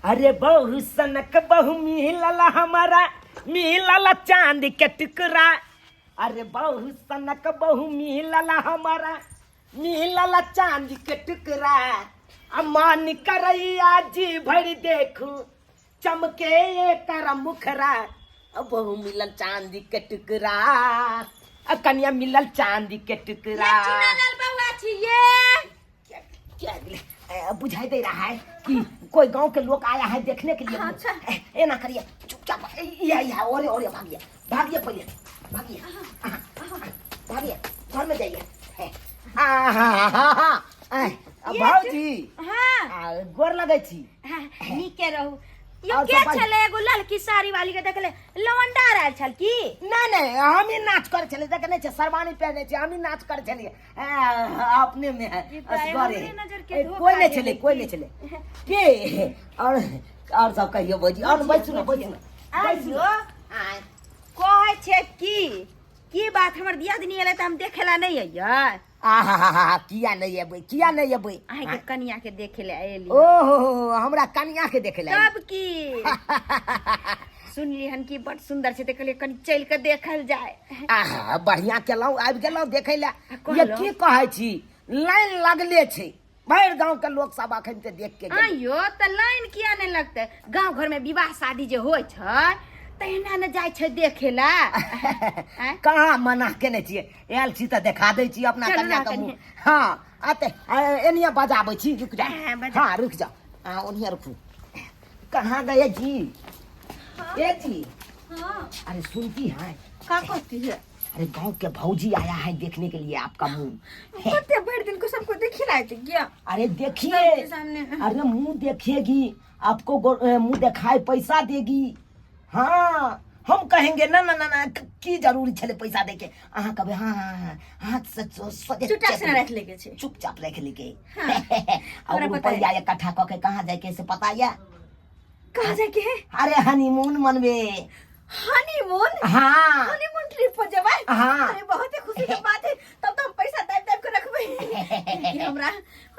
अरे बहु सनक बहु मिलल हमारा, मिलल चांद के टुकड़ा। अरे बहु सनक बहु मिलल हमारा, मिलल चांद के टुकड़ा। अमान करैया जी भर देखू, चमके एकर मुखरा। बहु मिलल चांदी के टुकड़ा, आ कन्या मिलल चांदी के टुकड़ा। ये चुनालाल बउआ छी ये। क्या क्या बुझाई दे रहा है कि कोई गांव के लोग आया है देखने के लिए। अच्छा। ए ना करिए, चुपचाप ये और और भागिए, भागिए, पहले भागिए, भागिए, घर में जाइए। भाजी। हाँ। गोर लगै छी। हाँ, नीके रहू। यो और के सब छले एगो ललकी साड़ी वाली के देखले लवंडा आयल छल की? नहीं नहीं, हम ही नाच करे छलियै, देखे नहीं छै, शेरवानी पहने छी, हम ही नाच करे छलियै। अपने में है। ई तऽ असगरे। हमरे नजर के ए, धोखा कोई नहीं भेलै छलै, कोई की? नहीं छलै के। और सब कहियो भौजी, और बैसू ने, बैसू ने, बैसू ने। आइयो कहै छै की की बात, हमर दियादनी एलै तऽ हम देखे ला नहि अइयै? आहा, किया नहीं एबै, किया नहीं एबै? अहाँके कनिया के देखे ला एली। ओहो, हमरा कनिया के देखे ला? तब की, सुनली हन कि बड सुंदर छै तऽ कहलियै कनि चलि कऽ देखल जाय। आहा, बढ़िया केलहुँ, आबि गेलहुँ देखै लए। ये कहलहुँ। की कहै छी, लाइन लगले छै, भरि गाँव के लोक सब अखन ते देख के गेलै। आइयो तऽ लाइन किया नहि लगतै? गाँव घर में विवाह शादी जे होइ छै तहिना ने जाइ छै देखे ला, आँय? कहाँ मना केने छियै? आयल छी तऽ देखा दै छी अपना चलू कन्या ना के कनि। मुँह। हँ, आते एनिया बजाबै छी, रुक जा। हाँ, बजा। हाँ, रुक जाओ, हाँ, ओनिया रुकू। कहाँ गए जी? ए जी। हाँ। अरे सुनती है? का कहती है? अरे गांव के भौजी आया है देखने के लिए आपका मुंह। कते भरि दिन को सबको देखी रहा है क्या? अरे देखिए। सबके सामने। अरे मुंह देखिएगी आपको, मुंह दिखाए पैसा देगी। हाँ, हम कहेंगे ना ना ना ना, की जरूरी छले पैसा देके? अहाँ कहबै हाँ हाँ हाँ, हाथ से चुपचाप से राख लेके छै। चुपचाप राख लेके। हाँ। और हमरा पता है। रुपया इकट्ठा कऽ के कहाँ जाके से पता या? कहाँ जाके है? अरे हनीमून मनबे। हनीमून? हाँ। हनीमून ट्रिप पर जेबै? हाँ। अरे बहुत ही खुशी के बात है, तब तो हम पैसा दाबि दाबि के रखबै कि हमरा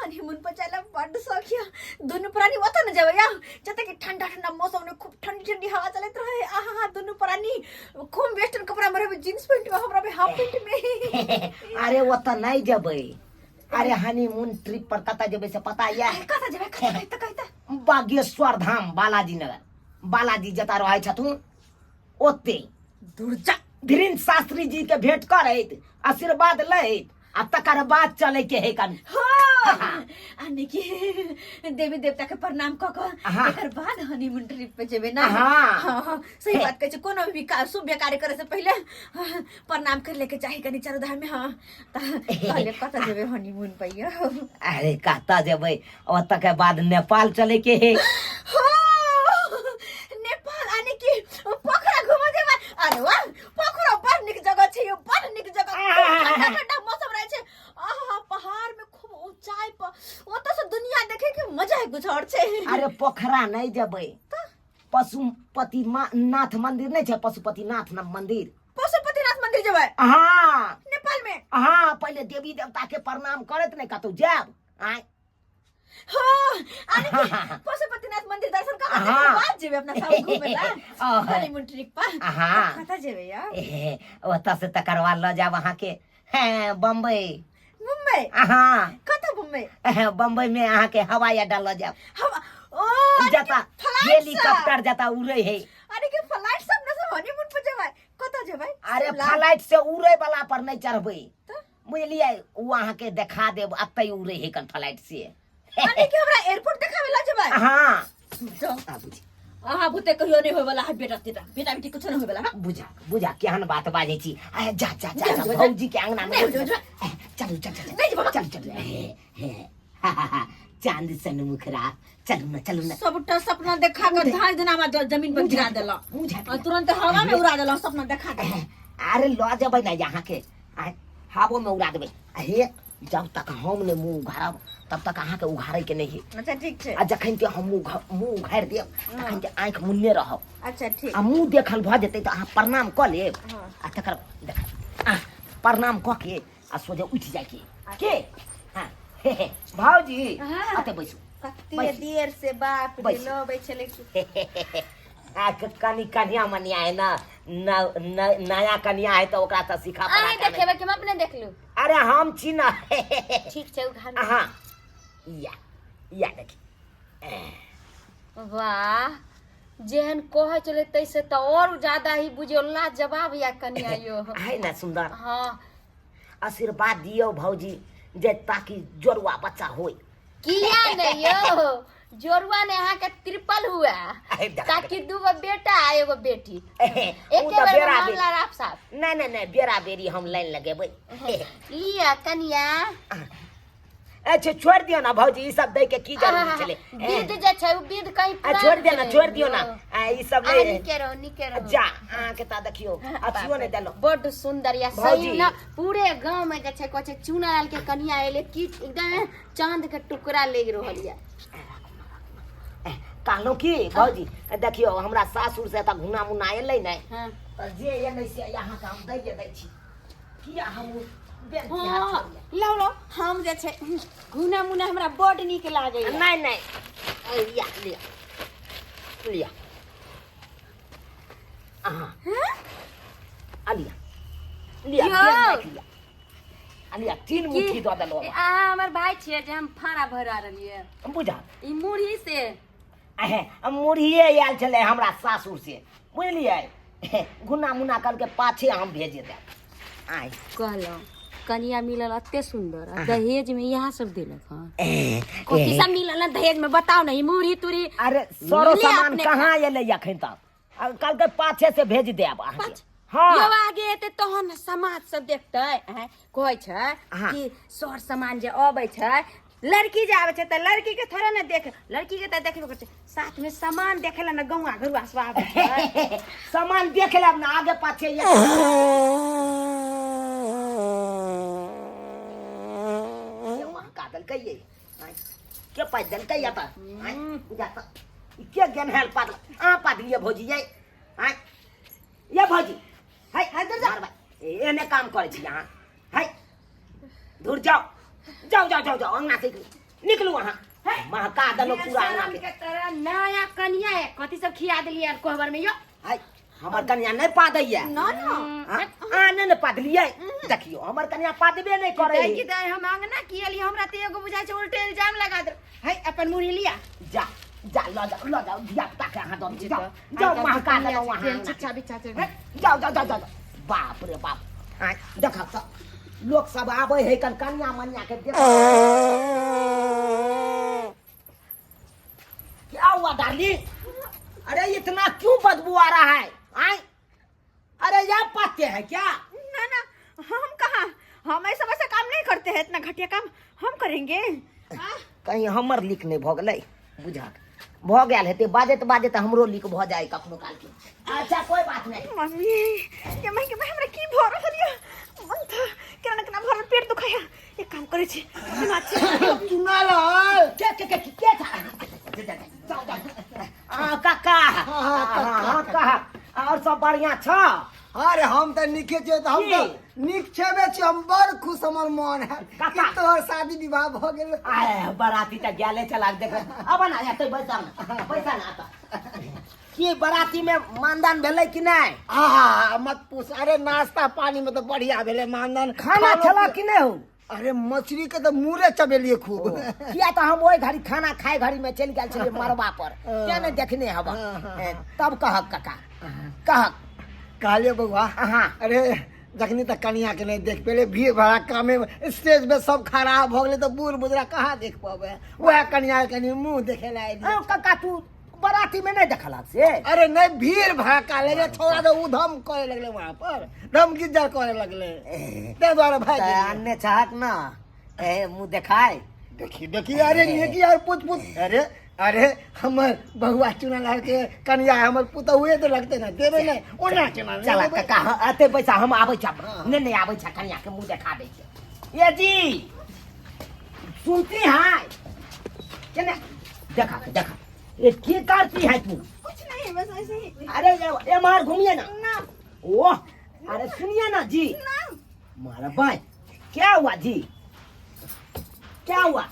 हनीमून पर जाय ला बड्ड शौक या। दुनू प्राणी ओतऽ ने जेबै या जतऽ कि ठंडा ठंडा मौसम में खूब ठंडी ठंडी हवा चलैत रहे। आहा हा, दुनू प्राणी खूब वेस्टर्न कपड़ा में रहबै, जींस पैंट में, हम रहबै हाफ पैंट में। अरे ओतऽ नहि जेबै, अरे हनीमून ट्रिप पर कतऽ जेबै से पता या? कतऽ जेबै? कतऽ? कहता कहता। बागेश्वर धाम, बालाजी नगर, बालाजी जतऽ रहै छथुन ओते। दुर्जा। धीरेन्द्र शास्त्री जी के भेंट करैत, आशीर्वाद लैत आ तकर बाद चले के है कन। हाँ, आ निकी देवी देवता के प्रणाम क क एकर बाद हनीमून ट्रिप पे जेबे ना? हाँ। हाँ, हाँ, सही बात कहै छै। कोनो भी शुभ कार्य करे से पहिले, हाँ, प्रणाम कर लेके चाही कनी चारू धाम में। हाँ, त कहले कतऽ जेबे हनीमून पे यो? अरे कतऽ जेबै, ओतऽ के बाद नेपाल चले के है। हाँ, नेपाल आने की पोखरा घूमे जेबै। अरे वाह, पोखरा बड़ नीक जगह छै यो, बड़ नीक जगह। खूब ठंडा ठंडा मौसम रहै छै। आहा, पहाड़ में खूब ऊंचाई पर ओतऽ से दुनिया देखे के मजा ही कुछ और छै। अरे पोखरा नहि जेबै, पशुपति नाथ मंदिर नहि छै, पशुपति नाथ न मंदिर। पशुपतिनाथ मंदिर जेबै? हाँ। नेपाल में? हाँ, पहिले देवी देवता के प्रणाम करैत नहि कतौ जायब आँय। हाँ, आने की पशुपतिनाथ मंदिर दर्शन कर बाद जेबै अपना सब घूमे ला हनीमून ट्रिप पर। हाँ। कतऽ जेबै यार? एहे, ओतऽ से तकर बाद लऽ जायब अहाँके हैं बम्बई। मुंबई? हाँ। कतऽ मुंबई? एहे, बम्बई में अहाँके हवाई अड्डा लऽ जायब। हम ओ अरे कि जता फ्लाइट से। हेलीकॉप्टर जता उड़े है। अरे के फ्लाइट सब न सब हनीमून पर जेबै, कतऽ जेबै? अरे शिमला? फ्लाइट से उड़े वाला पर नहीं चढ़बै। तऽ? बुझलियै, ओ अहाँके देखा देब, अतै उड़े है कन फ्लाइट से। अरे कि हमरा एयरपोर्ट देखावे ला जेबै? हाँ। जाओ। आ बुझी। अहाँ बुते कहियो नहीं होय वाला है बेटा तेटा, बेटा बेटी कुछ नहीं होय वाला है। बुझा बुझा, केहन बात बाजै छी। आ जा जा जा, जा, जा, जा। भौजी के अंगना में। नहीं, जा, जा। ए, चलू चल चल। नहीं, जा, चल चल। हे, हे, हा, हा, हा, चांद सन मुखरा, चलू न, चलू न। सबटा सपना देखा के धाई दिना में जमीन पर गिरा देला मुँह झाँपि आ तुरंत हवा में उड़ा देला सपना देखा के। अरे लऽ जेबै ने यहाँ के, आँय, हवो में उड़ा देबै। आ हे, जब तक हम ने मुँह उघारब तब तक अहाँके उघारै के नहि है। अच्छा, ठीक छै। आ जखन के हम मुँह उघारि देब तखन के आँखि मुन्ने रहब। अच्छा, ठीक। आ मुँह देखल भऽ जेतै तऽ अहाँ प्रणाम कऽ लेब। हाँ। आ तकर देख, आ प्रणाम कऽ के आ सोझे उठि जाइके के। हाँ, हे हे, भाउजी। हाँ। अतऽ बैसू। कते बैस। देर से बाप रे बैस। लबै छलै। आ कनि कनिया मनिया है ना, न, न, नया कनिया है तऽ ओकरा तऽ सिखा पढ़ा अहीं के आनै। देखेबै कि हम अपने देख लू? अरे हम छी ना। ठीक छै, उघार। हाँ, या या देखी। वाह, जेहन कहै छलै तैसे तऽ और ज्यादा ही बुझियौ लाजवाब या कनिया यो। है ना सुंदर? हाँ। आशीर्वाद दियौ भौजी जे ताकि जोड़ुआ बच्चा होय। किया नहीं यो, जोड़ुआ ने अहाँके ट्रिपल हुआ। अरे देखा, ताकि दूगो बेटा आ एगो बेटी। ओ एके तऽ बेर में बेरा मामला राफ साफ। नहि नहि नहि, बेरा बेरी हम लाइन लगेबै। लिअ कनिया। अच्छा छोड़ दियौ ना भौजी, ई सब दै के की जरूरी छलै? विध जे छै उ विध कहीं आ छोड़ दियौ ना, छोड़ दियौ ना, आ ई सब अहाँ नहि। नीके रहू, नीके रहू। जा, अहाँके तऽ देखियौ अथियो नहि देलहुँ। बड्ड सुंदर या भौजी। सही ना, पूरे गांव में जे छै कहै छै चूना लाल के कनिया एले की एकदम चांद के टुकड़ा लागि रहल या। कहलहुँ की भौजी, देखियौ हमरा सासुर से तऽ घुना मुना एलै नहि। हाँ। तऽ जे एलै से अहाँके हम दैए दै छी, किया हम बेन तिहार हाँ छोड़ियै। लौ लौ, हम जे छै घुना मुना हमरा बड्ड नीक लागैया। नहि नहि, लिअ लिअ लिअ अहाँ आ लिअ लिअ। यौ। बेन राखि लिअ, आ लिअ 3 मुट्ठी दऽ देलहुँ। ए, अहाँ हमर भाई छियै जे हम फाड़ा भरा रहलियै? बुझा ई मुरही से अहे, मुरहिए आयल छलै हमरा सासुर से, बुझलियै? घुना मुना करके पाछे हम भेजे देब आइ। कहलहुँ कनिया मिलल एते सुंदर आ दहेज में इएह सब देलक हन? कथी सब मिलल हन दहेज में, बताउ ने, ई मुरही तुरही? अरे सरो मिले सामान अपने कहाँ एलै अखन तक? आ कल के पाछे से भेज देब अहाँके। पाछे? हाँ। यौ आगे एते तहन ने समाज सब देखतै। आँय, कहै छै हाँ। कि सर सामान जे अबै छै, लड़की जे आबै छै तऽ लड़की के थोड़े ने देख, लड़की के तऽ देखबे करै छै, साथ में सामान देखे ला ने गौआ घरुआ सब आबै छै। सामान देख लेब ने आगे पाछे ये। के महका देलकै ये? आँय, के पाइ देलकै ये तऽ? आँय, जा तऽ ई के गेन्हायल पादल? अहाँ पादलियै भौजी ये? आँय ये भौजी, है है, दूर जा। मार भाई, एने काम करै छी अहाँ? है दूर जाओ, जाओ जाओ जाओ जाओ, अंगना से निकलू। अहाँ महका देलहुँ पूरा अंगना शरम के। के तरह नया कनिया है, कथी सब खिया देलियै यार कोहबर में यो? है हमर कनिया नहि पादैया। ना ना। हाँ, अहाँ नहि ने पादलियै? देखियौ हमर कनिया पादबे नहि करै। दाइ की दाइ, हम अंगना की एलियै, हमरा तऽ एगो बुझाइ छै उल्टे इल्जाम लगा दे है। अपन मुरही लिया। जा जा, लऽ जाओ, लऽ जाओ, धिया पुता के अहाँ दऽ दियौ। जाओ जाओ, महका देलहुँ अहाँ अंगना के। शिक्षा बिच्छा छै। हैं? जाओ जाओ जाओ जाओ जाओ। बाप रे बाप, आँय, देखब तऽ लोक सब आबै है कन कनिया मनिया के देख। क्या हुआ डार्लिंग? अरे इतना क्यों बदबू आ रहा है? आय, अरे ये पाते हैं क्या? ना ना, हम कहाँ, हम ऐसा वैसा काम नहीं करते हैं, इतना घटिया काम हम करेंगे? कहीं हमर लीक नहि भऽ गेलै? बुझा भऽ गेल हेतै, बाजैत बाजैत हमरो लीक भऽ जाय कखनो काल के। अच्छा कोई बात नहीं। मम्मी के मैं के मैं, हमरा की भऽ रहल ये? मन तऽ केना ने केना भऽ रहल, पेट दुखाया। एक काम करै छी, केना छी चुनालाल। के के के के था? जाओ जाओ। आ काका, हाँ कहा, और सब बढ़िया छ? अरे हम तऽ नीके छियै तऽ हम की? तऽ नीक छेबे छी, हम बड़ खुश हमर मन है काका। कि तोहर शादी विवाह भऽ गेल। आए बराती तऽ गेले चला, देख अब ना एते बैसा ना, बैसा ना। आता की बराती में मानदान भेलै कि नहि? आहा मत पूछ, अरे नाश्ता पानी में तऽ बढ़िया भेलै मानदान। खाना खेला कि नहि हो? अरे मछली के तऽ मुरे चबेलियै खूब। किया तऽ हम ओहि घड़ी खाना खाय घड़ी में चलि गेल छलियै मरबा पर, क्या नहि देखने हब। तब कहक काका, कहक। कहलियै बौआ। हाँ। अरे जखनी तक कनिया के नहीं देख पेले, भीड़ भड़ाका में स्टेज में सब खराब भऽ गेलै तऽ बूढ़ बुजरा कहाँ देख पबै? वएह कनिया के कनि मुँह देखे ला एलियै। औ काका, तू बराती में नहीं देखलक से? अरे नहीं, भीड़ भड़का लगे, छोड़ा तो उधम करे लगले, वहां पर धम गिज्जर करे लगले, ताहि दुआरे भागि तऽ गेलियै। आनने छहक ना ए मुँह देखाय? देखी देखी, अरे देखी यार, पूछ पूछ। अरे अरे हमर बहुआ चुनल के कनिया हमर पुतहुए तऽ लगते ना, देबै नहि ओना केना नहि चला देबै? काका, हाँ, एते पैसा हम आबै छ, नहीं नहीं, आबै छ, कनिया के मुँह देखा दै छै। ये जी सुनती है केने? देखा देखा, ये की करती है तू? कुछ नहीं, बस ऐसे ही। अरे ये मार, घूमिए ना। ना। ओह अरे सुनिए ना जी। ना। मारा भाई, क्या हुआ जी, क्या हुआ?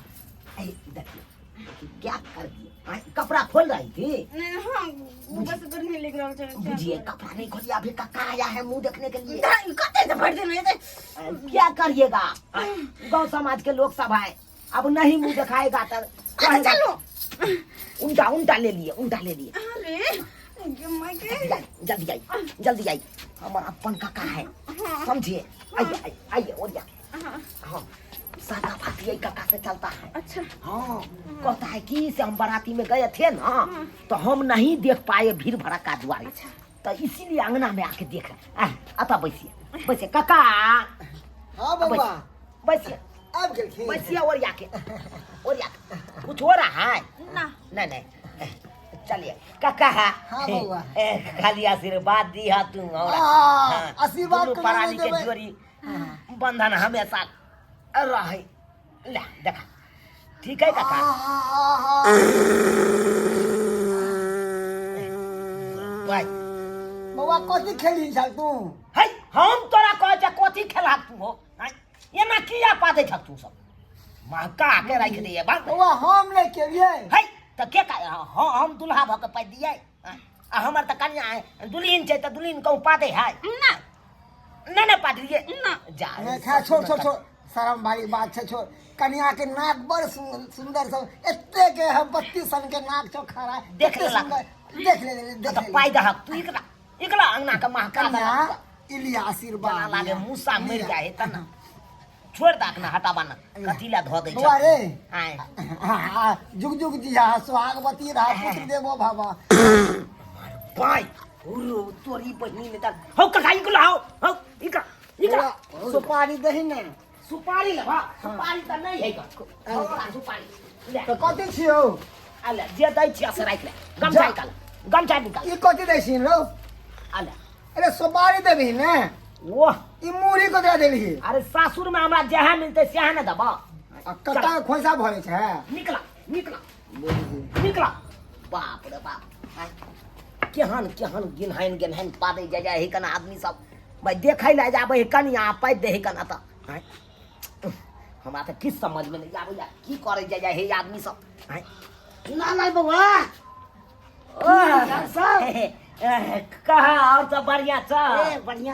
ए, देखिए क्या कर दिए? हाँ, कपड़ा खोल रही थी। नहीं, हाँ, ऊपर से गर्मी लग रहा है। बुझिए कपड़ा नहीं खोलिए, अभी कक्का आया है मुंह देखने के लिए। कते से भरि देने हेतै। क्या करिएगा, गांव समाज के लोग सब है, अब नहीं मुंह दिखाएगा तो अच्छा चलो। उल्टा उल्टा ले लिए, उल्टा ले लिए। अरे गे माय के। जल्दी आइए, जल्दी आइए, जल्दी आइए, हमारा अपन काका है, समझिए। आइए आइए आइए, और हाँ, सादा बात यही काका से चलता है। अच्छा। हाँ, कहता है कि से हम बाराती में गए थे ना, तो हम नहीं देख पाए भीड़ भड़का दुआरे। अच्छा। तो इसीलिए अंगना में आके देख रहे। आता बैसिए बैसिए काका। हाँ बउआ। बैसिए। आबि गेलखिन। बैसिए और आके, और आके कुछ हो रहा है ना? नहीं नहीं, चलिए काका। हाँ बउआ। खाली आशीर्वाद दिया तू और हाँ, आशीर्वाद दुनू कोनो प्राणी नहीं के देबै। जोड़ी बंधन हमेशा रहे। ले देखा, ठीक है काका? भाई बउआ कथी खेली छल तू? है हम तोरा कहै छै कथी खेला तू हो? हैं? एना किया पादै छक तू सब? महका के राखि दिए बाप। बउआ हम नहि केलियै। है तऽ के का? हाँ, हम दुल्हा भऽ के पाइ दियै आ हमर तऽ कन्या है, दुल्हिन छै, तऽ दुल्हिन कहूँ पादै है? ना। नहि नहि पादलियै ना। जा। नहि, खैर छोड़ छोड़ छोड़, शरम वाली बात छै, छोड़। कन्या के नाक बड़ सुंदर सब, एते के है बत्ती सन के नाक छौ खड़ा। देख एते लेलक। सुंदर, देख ले ले, देख तऽ ले। पाइ दहक तू, इकला इकला अंगना के महका कन्या देलक। इलिया आशीर्वाद जेना लागे लिया। मूसा मरि लिया। जाइ है तऽ ने छोड़ दहक ने, हटाबा ने, कथी लए धऽ दै बौआ रे। आँय। हाँ, जुग जुग जिया, सुहागवती रहा, पुत्र देवो भवा। पाइ उरो तोरी बहिनी ने तऽ हौ काका, इकला हौ हौ, इकला इकला। बौआ, सुपारी दही ने। सुपारी लेबा? सुपारी तऽ नहि है ग सुपारी ले। तऽ कथी छियौ? आ ले, जे दै छियै से राखि ले, गमछा निकाल, गमछा निकाल। ई कथी दै छी रौ? आ ले। अरे सुपारी देबही ने। ओह, ई मुरही ककरा देलही? अरे सासुर में हमरा जहाँ मिलते सएह ने देबा। आ कक्का के खोइसा भरै छै। निकला निकला निकला। बाप रे बाप, आँय, केहन केहन गिनहाइन गिनहाइन पादै जाय जाइ है कना आदमी सब। भाई देखै लए जाबै है कनिया, पाइ दै है कना तऽ। आँय, हमरा तऽ किछु समझमे नहि आबैया की करै जाय जाइ है आदमी सब। आँय। ना ना बउआ। कहा और सब बढ़िया छ? ए बढ़िया,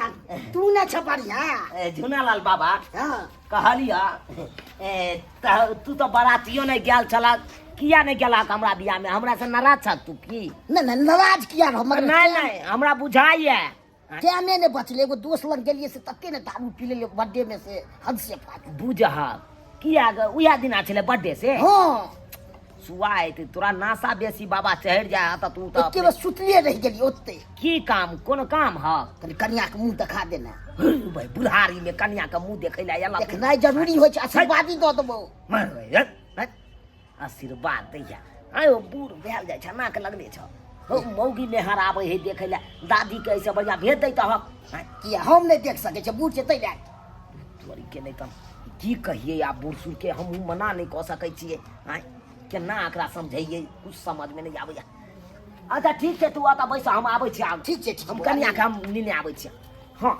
तू ना छ बढ़िया। ए, झुनालाल बाबा। हाँ। कहलिया ए, तू तऽ बरातियो नहि गेल छला, किया नहि गेला हमरा बियाह में? हमरा से नाराज छ तू की? ना ना, नाराज किया रह मगर? नहीं नहीं, हमरा बुझाइया। टाइमे नहीं बचले, एगो दोस्त लग गेलिए से तते ने दारू पी लेलिए बर्थडे में से हद से फाट। बुझह किया ग, उएह दिना छलै बर्थडे से? हाँ। सुआ हेतै तोरा नाशा बेसी बाबा चढ़ि जाय तऽ तू तऽ एके बेर सुतले रहि गेलिए ओते। की काम, कोनो काम ह? कनि कनिया के मुंह देखा देना। भाई बुढ़ारी में कनिया के मुंह देखै लए आयल? देखनाइ जरूरी होइ छै, आशीर्वादी दऽ देबौ। मार भाई, हट, हट। आशीर्वाद दैया। आयो बूढ़ भेल जाइ छ, नाक लगले छ। हौ मौगी मेहर आबै है देखै लए, दादी के ऐसे बढ़िया भेज दै तहक। किया हम नहि देख सकै छियै, बूढ़ छै तै लए। तोरी के नहि तऽ की कहियै, आब बूढ़ सूढ़ के हमहूँ मना नहि कऽ सकै छियै। आँय, केना एकरा समझैयै, कुछ समझमे नहि आबैया। अच्छा ठीक छै, तू एतऽ बैस, हम आबै छी आब। ठीक छै, ठीक। हम कनियाके हम लेने आबै छी। हाँ,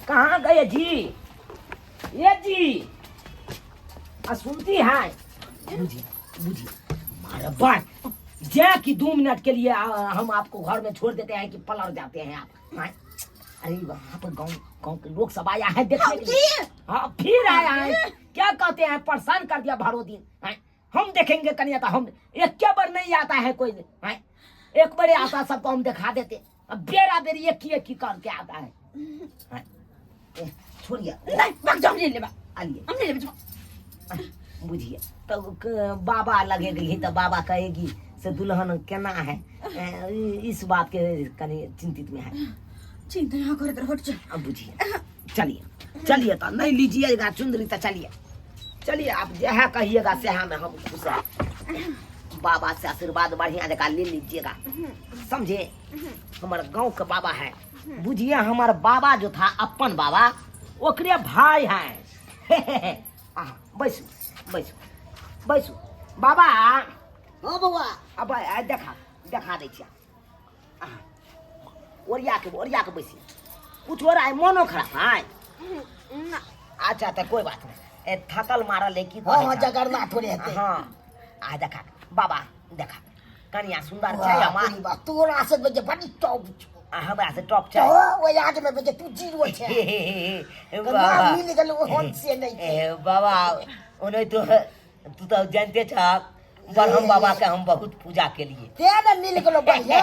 कहाँ गए जी? ये जी आ सुनती है, बुझिए बुझिए, मारे बाय जा कि 2 मिनट के लिए हम आपको घर में छोड़ देते हैं कि पलट जाते हैं आप। आँय? अरे वहाँ पर गांव गांव के लोग सब आया है देखने के लिए। हाँ फिर आया है, क्या कहते हैं, परेशान कर दिया भरो दिन। आँय? हम देखेंगे कनिया तो हम एक के बार नहीं आता है कोई। आँय? एक बार आता सबको हम दिखा देते, अब बेरा बेरी एक ही एक ही करके आता है। आँय? ए, छोड़िए। नहीं, भाग जाओ, हम नहीं लेबा। आइए। हम नहीं लेबा, जाओ। बुझिए तो बाबा लगेगी तो बाबा कहेगी से दुल्हन केना है, इस बात के कनी चिंतित में है। चिंता यहाँ करत रहो, हट जा। अब बुझिए, चलिए चलिए, तो नहीं लीजिएगा चुंदरी तो चलिए चलिए, आप जहाँ कहिएगा सेहा में हम खुश हैं। बाबा से आशीर्वाद बढ़िया जगह ले लीजिएगा, समझे? हमारे गांव के बाबा है, बुझिए, हमार बाबा जो था अपन बाबा ओकरे भाई हैं। आह, बैसू बैसू बैसू बाबा। हाँ बउआ। अब आ, देखा देखा दै छियै। आह, ओरिया के ओरिया के बैसी। कुछ हो रहा है, मोनो खराब है? ना। अच्छा तो कोई बात नहीं, ए थकल मारल है की? हाँ हाँ, जगरना थोड़े हेतै। हाँ, आ देखा बाबा देखा कनिया सुंदर छै हमार। बाप रे बाप, तोरा से बजे बड़ी टॉप छौ। आ हमरा से टॉप छै। तो ओहि आग में बजे तू जीरो छै। बाबा मिल गेल ओहन से नहीं छै। ए बाबा, ओने तो तू तो जानते छह, ब्रह्म बाबा के हम बहुत पूजा के लिए ते ने मिल गेलो बढ़िया।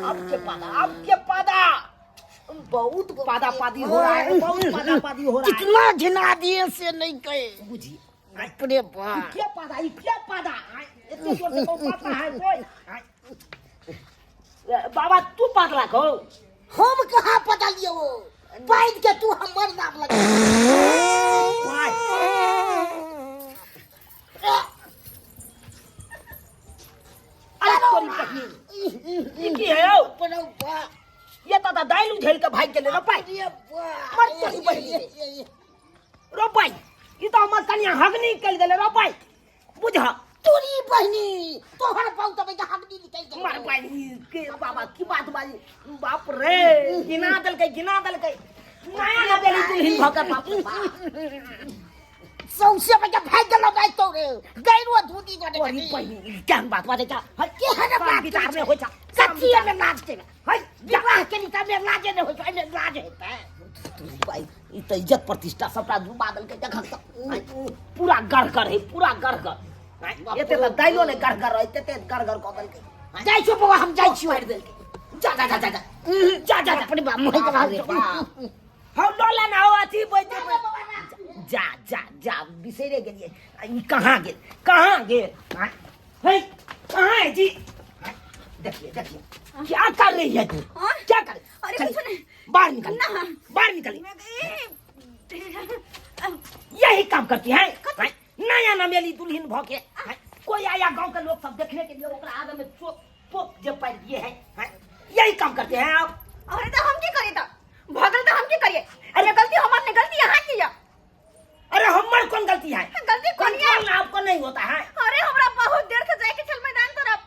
अब के पादा, अब के पादा, बहुत पादा पादी हो रहा है, बहुत पादा पादी हो रहा है। कितना घिना दिए से नहीं कहे। बुझिए अपने बाप क्या पादा, ई क्या पादा, इतने जोर से कौन पाता है कोई? बाबा तू पादला को हम कहाँ पता लियो, पाइन के तू हमर नाम लगा। अरे तोरी बहिन, ई की है यौ? ये तो दाइल उझेल के भाग गेलै रो पाइ। मर तोरी बहिन रो पाइ, ई तो हमर कनिया हगनी कल गेलै रो पाइ, बुझ तोरी बहिनी तोहर बहुत अबै हगनी निकल गेलै। मर पाइ के बाबा की बात बाजी, बाप रे गिना देलकै, गिना देलकै। नया न देली दुल्हन भऽ के बाप रे बाप। सौंसे बजे भागि गेलौ दाइ तोरे गैरो धूती गोटे। तोरी बहिनी केहन बात बाजै छ? है केहन बात विचार नहि होइ छ? कथी एहिमे लाज छै? है विवाह के लिए मे लाजे नहि होइ छै, एहिमे लाज हेतै? तोरी भाई, ई तऽ इज्जत प्रतिष्ठा सबटा डुबा देलकै। देखक तऽ पूरा गढ़ है, पूरा गढ़। एते तऽ दाइलो नहि गढ़ रहै, तेते गढ़ कऽ देलकै। जाइ छियौ बौआ, हम जाइ छियौ। मारि देलकै। जा जा जा जा जा जा जा जा। अपने बाप मोहि बाप रे बाप। हम डोला ना हो अथी बैठे जा जा जा, बिसरे गेलियै। आ ई कहाँ गेल, कहाँ गेल? आँय, हे कहाँ है जी? आँय, देखिए देखिए क्या कर रही है तू? हाँ? क्या कर? अरे चल, कुछ नहीं। बाहर निकल ना। बाहर निकल। ए, यही काम करती है। आँय, नया नमेली दुल्हन भ के, आँय, कोई आया गांव के लोग सब देखने के लिए, ओकरा आगे में चोक पोक जे पाइ दिए है। आँय, यही काम करते हैं आप। अरे तो हम की करिए? तो भगल तो हम की करिए? अरे गलती हमार नहीं, गलती यहाँ की है। अरे हमार कौन गलती है? गलती कौन है? कंट्रोल आपको नहीं होता है। अरे हमरा बहुत देर से जाके छल मैदान तरफ,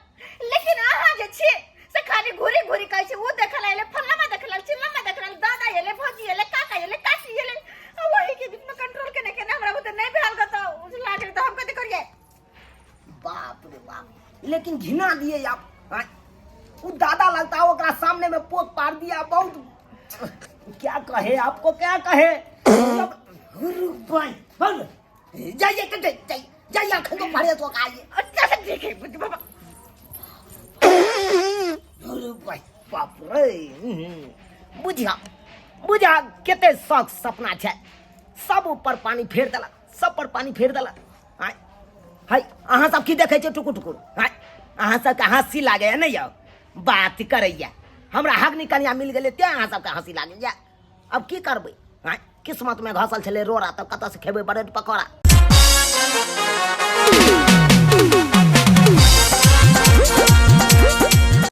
लेकिन अहाँ जे छी से खाली घूरी घूरी कहै छी, ओ देखल आएले, फल्लामा देखल आएले, चिल्लामा देखल आएले, दादा एले, भौजी एले, काका एले, काकी एले, आ वही के बीच में कंट्रोल केने केने हमरा बुते नहीं भेल ग, तो उजला गेल, तो हम कथी करिए? बाप रे बाप, लेकिन घिना दिए आप। हाँ? उ दादा लगता है ओकरा सामने में पोक पार दिया। बहुत क्या कहे आपको, क्या कहे। गुरु भाई बोल जाइए कटे जाइए जाइए, अखन तो पढ़े तो आइए। अच्छा से देखे बुद्धि बाबा। गुरु भाई बाप रे, बुझा बुझा कते शौक सपना छै, सब ऊपर पानी फेर देलक, सब पर पानी फेर देलक। आँय है, अहाँ सब की देखै छियै टुकुर टुकुर? आँय, अहाँ सबके हँसी लागैया नहि यौ? बात करैया, हमरा हगनी कनिया मिल गेलै तें अहाँ सबके हँसी लागैया। अब की करबै? आँय, किस्मत में घसल छलै रोड़ा, तऽ कतऽसँ खेबै ब्रेड पकौड़ा?